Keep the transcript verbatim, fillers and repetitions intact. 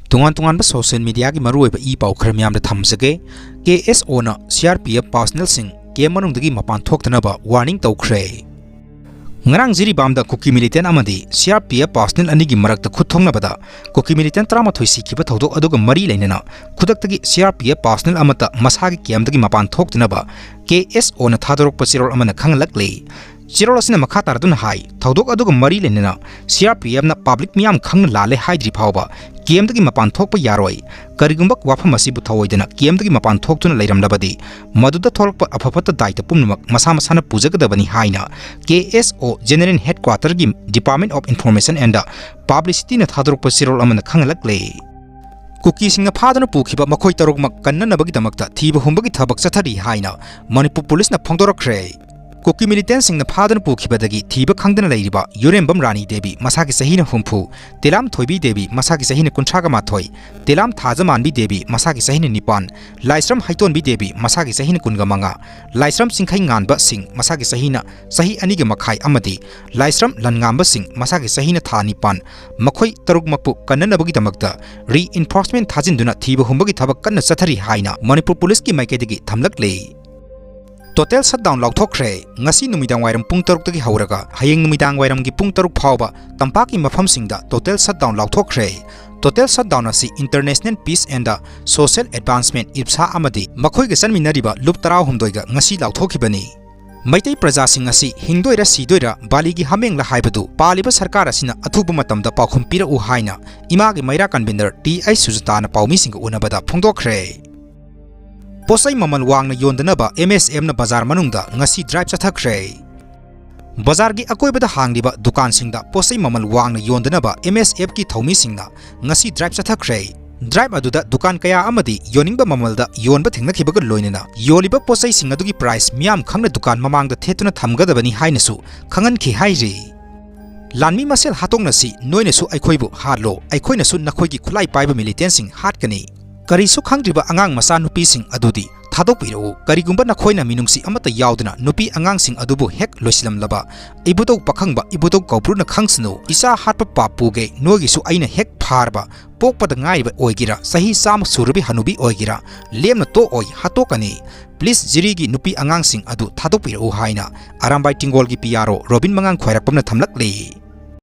ꯇꯣꯉꯥꯟ ꯇꯣꯉꯥꯟꯕ social mediaꯒꯤ ꯃꯔꯨꯑꯣꯏꯕ ꯏ ꯄꯥꯎ ꯈꯔ ꯃꯌꯥꯝꯗ ꯊꯝꯖꯒꯦ꯫ KSOꯅ CRPF personnelꯁꯤꯡ camp ꯃꯅꯨꯡꯗꯒꯤ ꯃꯄꯥꯟ ꯊꯣꯛꯇꯅꯕ warning ꯇꯧꯈ꯭ꯔꯦ꯫ ꯉꯔꯥꯡ ꯖꯤꯔꯤꯕꯥꯝꯗ ꯀꯨꯀꯤ militant ꯑꯃꯗꯤ CRPF personnel ꯑꯅꯤꯒꯤ ꯃꯔꯛꯇ ꯈꯨꯠ ꯊꯣꯛꯅꯕꯗ ꯀꯨꯀꯤ militant ꯇꯔꯥꯃꯥꯊꯣꯏ ꯁꯤꯈꯤꯕ ꯊꯧꯗꯣꯛ ꯑꯗꯨꯒ ꯃꯔꯤ ꯂꯩꯅꯅ ꯈꯨꯗꯛꯇꯒꯤ CRPF personnel ꯑꯃꯠꯇ ꯃꯁꯥꯒꯤ campꯇꯒꯤ ꯃꯄꯥꯟ ꯊꯣꯛꯇꯅꯕ KSOꯅ ꯊꯥꯗꯣꯔꯛꯄ ꯆꯦꯔꯣꯜ ꯑꯃꯅ ꯈꯪꯍꯜꯂꯛꯂꯤ꯫ ꯆꯦꯔꯣꯜ ꯑꯁꯤꯅ ꯃꯈꯥ ꯇꯥꯔꯗꯨꯅ ꯍꯥꯏ, ꯊꯧꯗꯣꯛ ꯑꯗꯨꯒ ꯃꯔꯤ ꯂꯩꯅꯅ CRPFꯅ public ꯃꯤꯌꯥꯝ ꯈꯪꯅ ꯂꯥꯜꯂꯦ ꯍꯥꯏꯗ꯭ꯔꯤ ꯐꯥꯎꯕ campꯇꯒꯤ ꯃꯄꯥꯟ ꯊꯣꯛꯄ ꯌꯥꯔꯣꯏ꯫ ꯀꯔꯤꯒꯨꯝꯕ ꯋꯥꯐꯝ ꯑꯁꯤꯕꯨ ꯊꯧꯑꯣꯏꯗꯅ campꯇꯒꯤ ꯃꯄꯥꯟ ꯊꯣꯛꯇꯨꯅ ꯂꯩꯔꯝꯂꯕꯗꯤ ꯃꯗꯨꯗ ꯊꯣꯛꯂꯛꯄ ꯑꯐ ꯐꯠꯇ ꯗꯥꯏꯇ ꯄꯨꯝꯅꯃꯛ ꯃꯁꯥ ꯃꯁꯥꯅ ꯄꯨꯖꯒꯗꯕꯅꯤ ꯍꯥꯏꯅ KSO General Headquarterꯒꯤ Department of Information and Publicityꯅ ꯊꯥꯗꯣꯔꯛꯄ ꯆꯦꯔꯣꯜ ꯑꯃꯅ ꯈꯪꯍꯜꯂꯛꯂꯦ꯫ ꯀꯨꯀꯤꯁꯤꯡꯅ ꯐꯥꯗꯨꯅ ꯄꯨꯈꯤꯕ ꯃꯈꯣꯏ ꯇꯔꯨꯛꯃꯛ ꯀꯟꯅꯅꯕꯒꯤꯗꯃꯛꯇ ꯊꯤꯕ ꯍꯨꯝꯕꯒꯤ ꯊꯕꯛ ꯆꯠꯊꯔꯤ ꯍꯥꯏꯅ ꯃꯅꯤꯄꯨꯔ ꯄꯨꯂꯤꯁꯅ ꯐꯣꯡꯗꯣꯔꯛꯈ꯭ꯔꯦ꯫ ꯀꯨꯀꯤ militantꯁꯤꯡꯅ ꯐꯥꯗꯨꯅ ꯄꯨꯈꯤꯕꯗꯒꯤ ꯊꯤꯕ ꯈꯪꯗꯅ ꯂꯩꯔꯤꯕ ꯌꯨꯔꯦꯝꯕꯝ ꯔꯥꯅꯤ ꯗꯦꯕꯤ, ꯃꯁꯥꯒꯤ ꯆꯍꯤꯅ ꯍꯨꯝꯐꯨ, ꯇꯦꯂꯥꯝ ꯊꯣꯏꯕꯤ ꯗꯦꯕꯤ, ꯃꯁꯥꯒꯤ ꯆꯍꯤꯅ ꯀꯨꯟꯊ꯭ꯔꯥꯒ ꯃꯥꯊꯣꯏ, ꯇꯦꯂꯥꯝ ꯊꯥꯖꯃꯥꯟꯕꯤ ꯗꯦꯕꯤ, ꯃꯁꯥꯒꯤ ꯆꯍꯤꯅ ꯅꯤꯄꯥꯟ, ꯂꯥꯏꯁ꯭ꯔꯝ ꯍꯩꯇꯣꯟꯕꯤ ꯗꯦꯕꯤ, ꯃꯁꯥꯒꯤ ꯆꯍꯤꯅ ꯀꯨꯟꯒ ꯃꯉꯥ, ꯂꯥꯏꯁ꯭ꯔꯝ ꯆꯤꯡꯈꯩ ꯉꯥꯟꯕ ꯁꯤꯡ, ꯃꯁꯥꯒꯤ ꯆꯍꯤꯅ ꯆꯍꯤ ꯑꯅꯤꯒ ꯃꯈꯥꯏ ꯑꯃꯗꯤ ꯂꯥꯏꯁ꯭ꯔꯝ ꯂꯟꯉꯥꯝꯕ ꯁꯤꯡ, ꯃꯁꯥꯒꯤ ꯆꯍꯤꯅ ꯊꯥ ꯅꯤꯄꯥꯟ, ꯃꯈꯣꯏ ꯇꯔꯨꯛꯃꯛꯄꯨ ꯀꯟꯅꯅꯕꯒꯤꯗꯃꯛꯇ reinforcement ꯊꯥꯖꯤꯟꯗꯨꯅ ꯊꯤꯕ ꯍꯨꯝꯕꯒꯤ ꯊꯕꯛ ꯀꯟꯅ ꯆꯠꯊꯔꯤ ꯍꯥꯏꯅ ꯃꯅꯤꯄꯨꯔ ꯄꯨꯂꯤꯁꯀꯤ ꯃꯥꯏꯀꯩꯗꯒꯤ ꯊꯝꯂꯛꯂꯤ꯫ Total shutdown ꯂꯥꯎꯊꯣꯛꯈ꯭ꯔꯦ꯫ ꯉꯁꯤ ꯅꯨꯃꯤꯗꯥꯡ ꯋꯥꯏꯔꯝ ꯄꯨꯡ ꯇꯔꯨꯛꯇꯒꯤ ꯍꯧꯔꯒ ꯍꯌꯦꯡ ꯅꯨꯃꯤꯗꯥꯡ ꯋꯥꯏꯔꯝꯒꯤ ꯄꯨꯡ ꯇꯔꯨꯛ ꯐꯥꯎꯕ ꯇꯝꯄꯥꯛꯀꯤ ꯃꯐꯝꯁꯤꯡꯗ total shutdown ꯂꯥꯎꯊꯣꯛꯈ꯭ꯔꯦ꯫ Total shutdown ꯑꯁꯤ International Peace and Social Advancement, ꯏꯞꯁꯥ, ꯑꯃꯗꯤ ꯃꯈꯣꯏꯒ ꯆꯠꯃꯤꯟꯅꯔꯤꯕ ꯂꯨꯞ ꯇꯔꯥꯍꯨꯝꯗꯣꯏꯒ ꯉꯁꯤ ꯂꯥꯎꯊꯣꯛꯈꯤꯕꯅꯤ꯫ ꯃꯩꯇꯩ ꯄ꯭ꯔꯖꯥꯁꯤꯡ ꯑꯁꯤ ꯍꯤꯡꯗꯣꯏꯔꯥ ꯁꯤꯗꯣꯏꯔꯥ ꯕꯥꯂꯤꯒꯤ ꯍꯥꯃꯦꯡꯂ ꯍꯥꯏꯕꯗꯨ ꯄꯥꯜꯂꯤꯕ ꯁꯔꯀꯥꯔ ꯑꯁꯤꯅ ꯑꯊꯨꯕ ꯃꯇꯝꯗ ꯄꯥꯎꯈꯨꯝ ꯄꯤꯔꯛꯎ ꯍꯥꯏꯅ ꯏꯃꯥꯒꯤ ꯃꯩꯔꯥ convener ꯇꯤ ꯑꯩꯆ ꯁꯨꯖꯇꯥꯅ ꯄꯥꯎꯃꯤꯁꯤꯡꯒ ꯎꯅꯕꯗ ꯐꯣꯡꯗꯣꯛꯈ꯭ꯔꯦ꯫ ꯄꯣꯠꯆꯩ ꯃꯃꯜ ꯋꯥꯡꯅ ꯌꯣꯟꯗꯅꯕ MSFꯅ ꯕꯖꯥꯔ ꯃꯅꯨꯡꯗ ꯉꯁꯤ drive ꯆꯠꯊꯈ꯭ꯔꯦ꯫ ꯕꯖꯥꯔꯒꯤ ꯑꯀꯣꯏꯕꯗ ꯍꯥꯡꯂꯤꯕ ꯗꯨꯀꯥꯟꯁꯤꯡꯗ ꯄꯣꯠꯆꯩ ꯃꯃꯜ ꯋꯥꯡꯅ ꯌꯣꯟꯗꯅꯕ MSFꯀꯤ ꯊꯧꯃꯤꯁꯤꯡꯅ ꯉꯁꯤ drive ꯆꯠꯊꯈ꯭ꯔꯦ꯫ Drive ꯑꯗꯨꯗ ꯗꯨꯀꯥꯟ ꯀꯌꯥ ꯑꯃꯗꯤ ꯌꯣꯟꯅꯤꯡꯕ ꯃꯃꯜꯗ ꯌꯣꯟꯕ ꯊꯦꯡꯅꯈꯤꯕꯒ ꯂꯣꯏꯅꯅ ꯌꯣꯜꯂꯤꯕ ꯄꯣꯠꯆꯩꯁꯤꯡ ꯑꯗꯨꯒꯤ price ꯃꯤꯌꯥꯝ ꯈꯪꯅ ꯗꯨꯀꯥꯟ ꯃꯃꯥꯡꯗ ꯊꯦꯠꯇꯨꯅ ꯊꯝꯒꯗꯕꯅꯤ ꯍꯥꯏꯅꯁꯨ ꯈꯪꯍꯟꯈꯤ ꯍꯥꯏꯔꯤ꯫ ꯂꯥꯟꯃꯤ ꯃꯁꯦꯜ ꯍꯥꯠꯇꯣꯛꯅꯁꯤ, ꯅꯣꯏꯅꯁꯨ ꯑꯩꯈꯣꯏꯕꯨ ꯍꯥꯠꯂꯣ, ꯑꯩꯈꯣꯏꯅꯁꯨ ꯅꯈꯣꯏꯒꯤ ꯈꯨꯠꯂꯥꯏ ꯄꯥꯏꯕ militantꯁꯤꯡ ꯍꯥꯠꯀꯅꯤ꯫ ꯀꯔꯤꯁꯨ ꯈꯪꯗ꯭ꯔꯤꯕ ꯑꯉꯥꯡ ꯃꯆꯥ ꯅꯨꯄꯤꯁꯤꯡ ꯑꯗꯨꯗꯤ ꯊꯥꯗꯣꯛꯄꯤꯔꯛꯎ꯫ ꯀꯔꯤꯒꯨꯝꯕ ꯅꯈꯣꯏꯅ ꯃꯤꯅꯨꯡꯁꯤ ꯑꯃꯠꯇ ꯌꯥꯎꯗꯅ ꯅꯨꯄꯤ ꯑꯉꯥꯡꯁꯤꯡ ꯑꯗꯨꯕꯨ ꯍꯦꯛ ꯂꯣꯏꯁꯤꯜꯂꯝꯂꯕ, ꯏꯕꯨꯙꯧ ꯄꯥꯈꯪꯕ, ꯏꯕꯨꯙꯧ ꯀꯧꯕ꯭ꯔꯨꯅ ꯈꯪꯁꯅꯨ, ꯏꯆꯥ ꯍꯥꯠꯄ ꯄꯥꯞ ꯄꯨꯒꯦ, ꯅꯣꯏꯒꯤꯁꯨ ꯑꯩꯅ ꯍꯦꯛ ꯐꯥꯔꯕ, ꯄꯣꯛꯄꯗ ꯉꯥꯏꯔꯤꯕ ꯑꯣꯏꯒꯦꯔꯥ, ꯆꯍꯤ ꯆꯥꯝꯃ ꯁꯨꯔꯕꯤ ꯍꯅꯨꯕꯤ ꯑꯣꯏꯒꯦꯔꯥ, ꯂꯦꯝꯅ ꯇꯣꯛꯑꯣꯏ, ꯍꯥꯠꯇꯣꯛꯀꯅꯤ꯫ Please, ꯖꯤꯔꯤꯒꯤ ꯅꯨꯄꯤ ꯑꯉꯥꯡꯁꯤꯡ ꯑꯗꯨ ꯊꯥꯗꯣꯛꯄꯤꯔꯛꯎ ꯍꯥꯏꯅ ꯑꯔꯥꯝꯕꯥꯏ ꯇꯤꯡꯒꯣꯜꯒꯤ ꯄꯤ ꯑꯥꯔ ꯑꯣ ꯔꯣꯕꯤꯟ ꯃꯉꯥꯡ ꯈ꯭ꯋꯥꯏꯔꯥꯛꯄꯝꯅ ꯊꯝꯂꯛꯂꯤ꯫